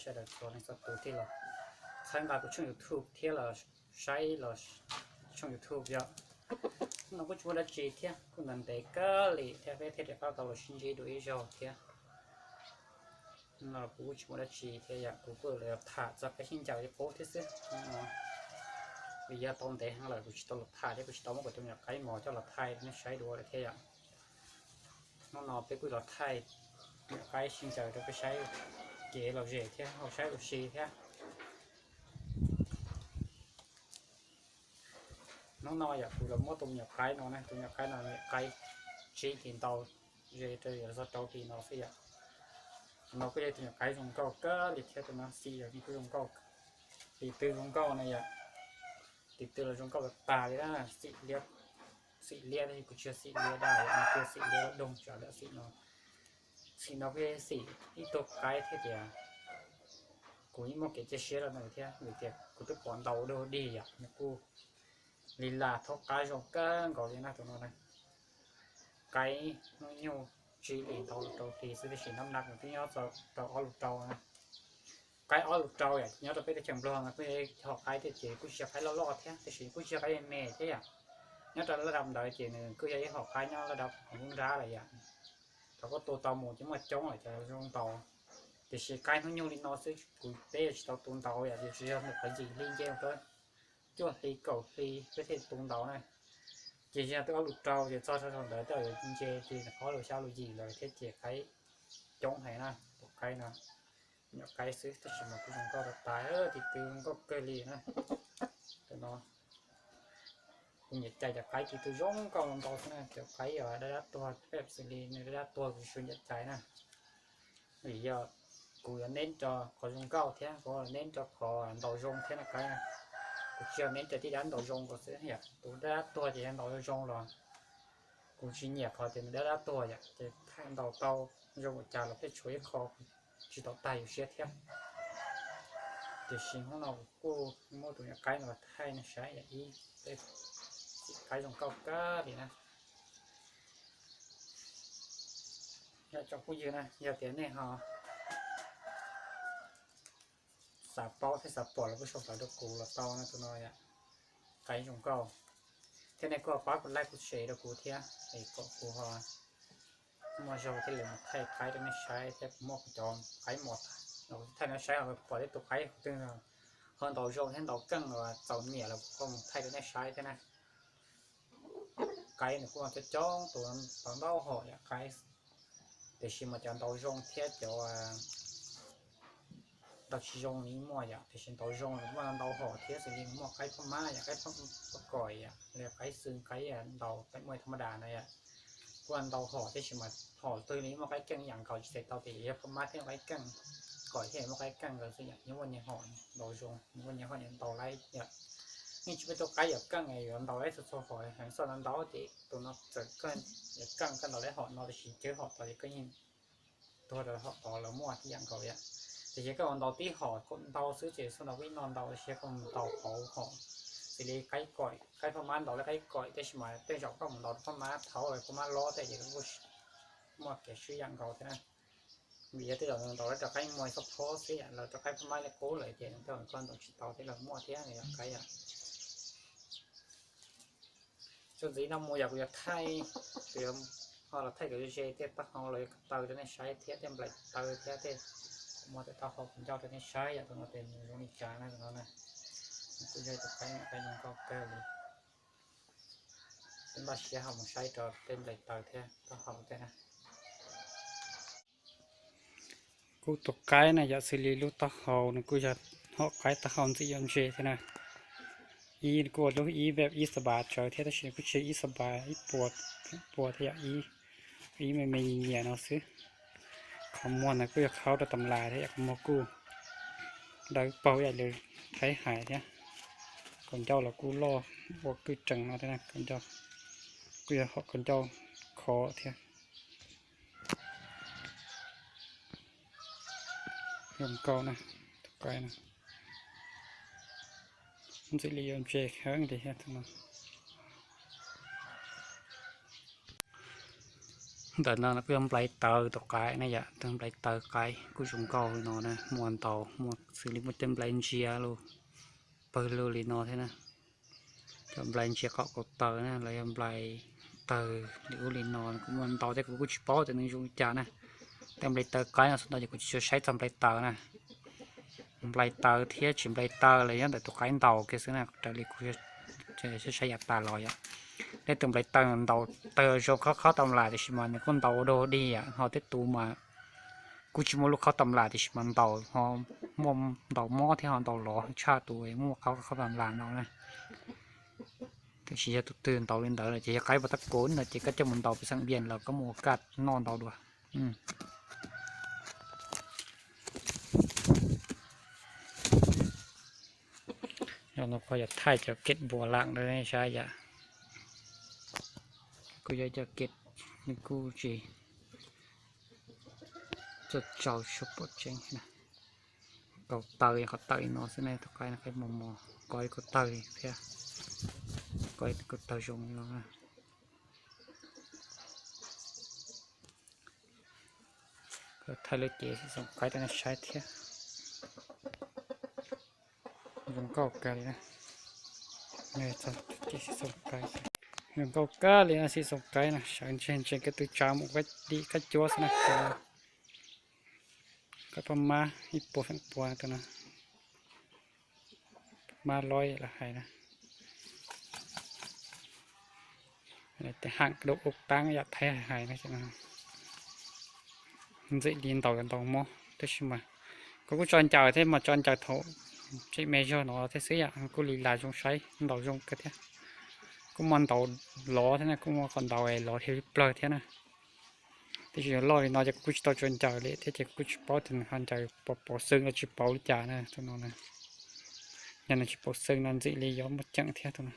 Sawv daws txhua leej txhua tus thiaj los txhawb nqa kuv tshooj YouTube thiab los saib los tshooj YouTube yom. Hnub no kuj tsis muaj dab tsi thiab, kuj ntev ntev kawg li thiab peb thiaj rov qab tau los sib ntsib dua ib zaug thiab. Hnub no kuv kuj tsis muaj dab tsi thiab yom, kuv kuj los tham txog kev sib ncaws li qub thiab xwb. Hnub no vim yog tau ntev heev lawm kuv tsis tau los tham thiab kuv tsis tau muab kuv tus me nyuam qaib mos coj los thaij nej saib dua lawm thiab yom. Hnub no peb kuj los thaij me nyuam qaib sib ncaws rau peb saib kev lom zem thiab los saib ua si thiab. Hnub no yom kuv los muab tus me nyuam qaib no na, tus me nyuam qaib no me nyuam qaib tsib hlis ntau, ze rau yog txog rau hlis no xwb yom. Tus no kuj yog tus me nyuam qaib zoo nkauj kawg li thiab, tus no xim los kuj zoo nkauj, tis tw zoo nkauj na yom. Tis tw los zoo nkauj tas tas li na, xim liab, xim liab tab sis kuv tsis yog xim liab daj yom, kuv yog xim liab doog tsam lawm xim no. Xim no kuj yog xim ib tug qaib thiab tias kuv yeej muaj kev cia siab rau nws thiab vim tias kuv twb pom ntaus dua dig yom, nws kuj li las thaub qab zoo kawg nkaus li na tus no na. Qaib hnub nyoog tsib hlis ntau rau hli xwb tab sis nab nab nws twb nyob rau ob lus rau na. Qaib ob lus rau yom, nyob rau peb teb chaws Nplog no kuj yog hom qaib thiab ces kuj tsis yog qaib loj loj thiab tab sis kuj tsis yog qaib me me thiab yom. Nyob rau laj dab ntawd ces nws kuj yog ib hom qaib nyob laj dab hauv lub nrab lawm yom. Thaum koj tua tau mus ces muaj coob lawm ces zoo ntaus. Tiam sis qaib hnub nyoog li no xwb kuv peb yuav tsis tau tua ntaus yom, ces tsis yog ntawm qhov yim hli nce rau cuaj hli kaum hli peb thiaj tua ntaus na. Ces yog twb ob lus rau ces txog rau ntawd twb yuav nce ces ob lus xya ob lus yim lawm thiab ces qaib coob heev na, tus qaib no. Nyuam qaib xwb tab sis mas kuj zoo nkauj tas tas, tis tw zoo nkauj kawg li na. Tus no kuv nyiam cais cov qaib tis tw zoo nkauj ntau xwb na, cov qaib uas dab dab tuag peb xws li nws dab dab tuag kuv tsis nyiam cais na. Vim yog kuv yuav neb rau qhov zoo nkauj thiab kuv neb rau qhov ntaus zoo thiab na qaib. Kuv tsis yog neb cov tib dab ntaus zoo nkaus xwb yom, tus dab dab tuag ces yog ntaus zoo los kuv tsis nyiam qhov tias nws dab dab tuag yom, ces thaij ntaus tau zoo ua cas los pheej tshuav ib qho tsis tau tag yus siab thiab. Tiam sis hnub no kuv kuj muab tus nyuam qaib no los thaij nej saib yom, ib peb qaib zoo nkauj kawg li na. Yog tsoom phooj ywg na, yog tias nej ho xav paub thiab xav pom los kuj sau ntawv rau kuv los tau na tus no yom. Qaib zoo nkauj thiab nej kuj ho pab kuv like kuv share rau kuv thiab es kom kuv ho muaj zog thiaj li mus thaij qaib rau nej saib thiab kuv muaj kuv cov qaib mos los kuv thaij nej saib ho pom tej tus qaib twg ho ntaus zoo thiab ntaus keej los txaus nyiam los kuv ho mus thaij rau nej saib thiab na. Qaib nws kuj coob coob tus, tau ntau hom yom qaib, tiam sis mas cov ntaus zoo thiab cov ntaus tsis zoo li muaj yom, tiam sis ntaus zoo los muaj ntau hom thiab xws li muaj qaib phab mab yom, qaib phab koim yom, li qaib xwb qaib ntaus qaib muaj thab mab das na yom. Kuj ntau hom tiam sis mas hom twg li muaj qaib keej yam nkaus tsis tau tias yog phab mab thiaj muaj qaib keej, koim thiaj muaj qaib keej nkaus xwb yom, nws muaj nyias hom ntaus zoo, nws muaj nyias hom ntaus laib yom. Yeej tsis muaj tus qaib yuav keej yuav ntaus laib txhua txhua hom heev xwb no ntau ces tus no txawm koj yuav keej koj ntaus laib hom no tiam sis cawv hom tod ces koj yeej tuag rau hom tod los muaj tib yam nkaus yom. Tiam sis koj mus ntaus tib hom ntau xwb ces xub no kuj ib no ntau tiam sis koj mus ntaus hauv hom, xws li qaib koim qaib phab mab ntaus li qaib koim tab sis mas tej zaum koj mus ntaus rau phab mab thaud los phab mab lob tej ces koj kuj muaj kev swb yam nkaus thiab na. Vim yog tej zaum ntaus lawv rau qaib muaj txoj phob xwb yom, lawv rau qaib phab mab li qub lawm ces tej zaum koj ntaus tsis tau thiab los muaj thiab yom qaib yom. Txuas ntxiv no mus yog kuv yuav thaij, kuv yuav ho los thaij cov ze ze tej taub hau los yog ko taw rau nej saib thiab tej nplaim taw thiab tej, kuv muaj tej taub hau kuv ncauj rau nej saib yom, tus no tes nws zoo li cas na tus no na. Kuj yog tus qaib nyuam qaib zoo nkauj kawg li. Peb npaj siab ho mus saib rau tej nplaim taw thiab taub hau thiab na. Kuj tus qaib na yom, xws li lub taub hau nws kuj yog hom qaib taub hau ntxim yuav ntse thiab na. Ib kuj ua lub ib vej ib xab pas tsawv thiab tab sis kuj tsis ib xab pas, ib puas, pua thiab yom, ib, ib me me nyias nyias no xwb. Qhov muag ntawd kuj yog khaub rau tas las thiab yom, qhov muag kuj dawb paug ib yam li thaib hais thiab. Kaus ncauj los kuj loj ua kwj rees no thiab na, kaus ncauj kuj yog hom kaus ncauj khov thiab. Zoo nkauj na, tus qaib no ntxim li yuav ntse heev li thiab tus no. Ntawm no kuj yog nplai taws tus qaib na yom, tus nplai taws qaib kuj zoo nkauj li no na, muaj ntau, muaj xws li muaj tej nplai ntsia lug pawg lug li no thiab na. Cov nplai ntsia qaum kaum taws na los yog nplai taws li ub li no kuj muaj ntau thiab, kuv kuj tsis paub tias nws zoo li cas na. Tej nplai taws qaib no xwb ntau ces kuv tsis tshua saib txog nplai taws na. Nplai taws thiab tsis nplai taws los yog ntawm tus qaib ntaus kiag xwb na, raws li kuv saib yav tas los yom. Tej tus nplai taws ntaus taws zoo khob khob tau nplas tiam sis mas nws kuj ntaus ua dog dig yom, ho tej tus mas kuj tsis muaj lub khob tau nplas tiam sis mas ntaus ho muaj ntaus mob thiab ho ntaus lov tshaj tus muaj khob khob tau nplas no na. Tiam sis yog tus twg ntaus li ntawd lawm ces yog qaib pas tab kuv no ces koj coj mus ntaus pem xeem Npias los koj muaj ua kaj noj ntau dua. Yog no koj yog thaij cov kem npuas lam rau nej saib yom. Kuj yog cov kem, nws kuj tsis txawj tsau tshua pom tseeb. Kaum taws yog qhov tawm li no xwb ne, tus qaib no qaib mos mos, kov ib kaum tawg li thiab, kov ib kaum tawg zoo li no. Thaij lub cev xim xoom qaib rau nej saib thiab. Zoo nkauj kawg li na. Zoo nkauj kawg li na, xim xoom qaib na, sawv ntseg ntseg koj twb tsa mus dim kab cuab xwb na. Koj pab mab ib puas feem pua tus no. Mab loib lawv hais na. Tej haam dau ub taab yam Thaib hais na. Ntxim li ntaus yuav ntaus mob tab sis mas kuv kuj tso ncaws thiab mas tso ncaws thaum tseem me zog no thiab xwb yom, kuj li las zoo saib ntaus zoo kawg thiab. Kuj muaj ntaus lov thiab na, kuj muaj qhov ntaus lov dhia li plawg thiab na. Tab sis yog loj li no ces kuv kuj tsis tau tso ncaws li thiab ces kuj tsis paub tias nws ho ncaws pov xwb los tsis pauv li cas na tus no na. Yog nws tsis pauv xwb no ntxim li yuav muaj ceem thiab tus no.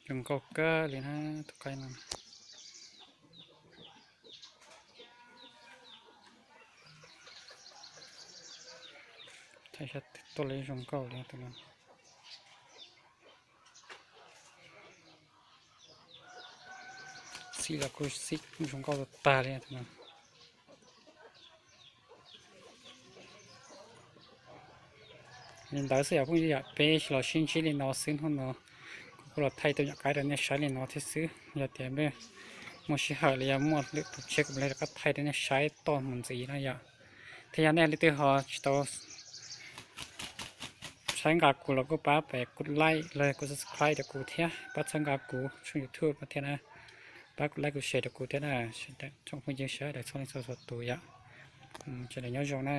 Zoo nkauj kawg li na tus qaib no. Thaij sab twg tuaj li zoo nkauj li tus no. Xim los kuj xim zoo nkauj tag tag li tus no. Li ntawd xwb yom phooj ywg, peb los sib ntsib li no xwb hnub no. Kuv kuj los thaij tus nyuam qaib rau nej saib li no thiab xwb. Yog tias muaj sij hawm los yog muaj lwm tus tshiab kuv mam li rov qab thaij rau nej saib toj mus ntxiv na yom. Thiab yog nej leej twg ho tsis tau saib nqa kuv los kuj pab pem kuv like los kuv subscribe rau kuv thiab pab txhawb nqa kuv tshooj YouTube no thiab na. Pab kuv like kuv share rau kuv thiab na. Tsoom phooj ywg sawv daws txhua leej txhua tus yom, sawv daws nyob zoo na.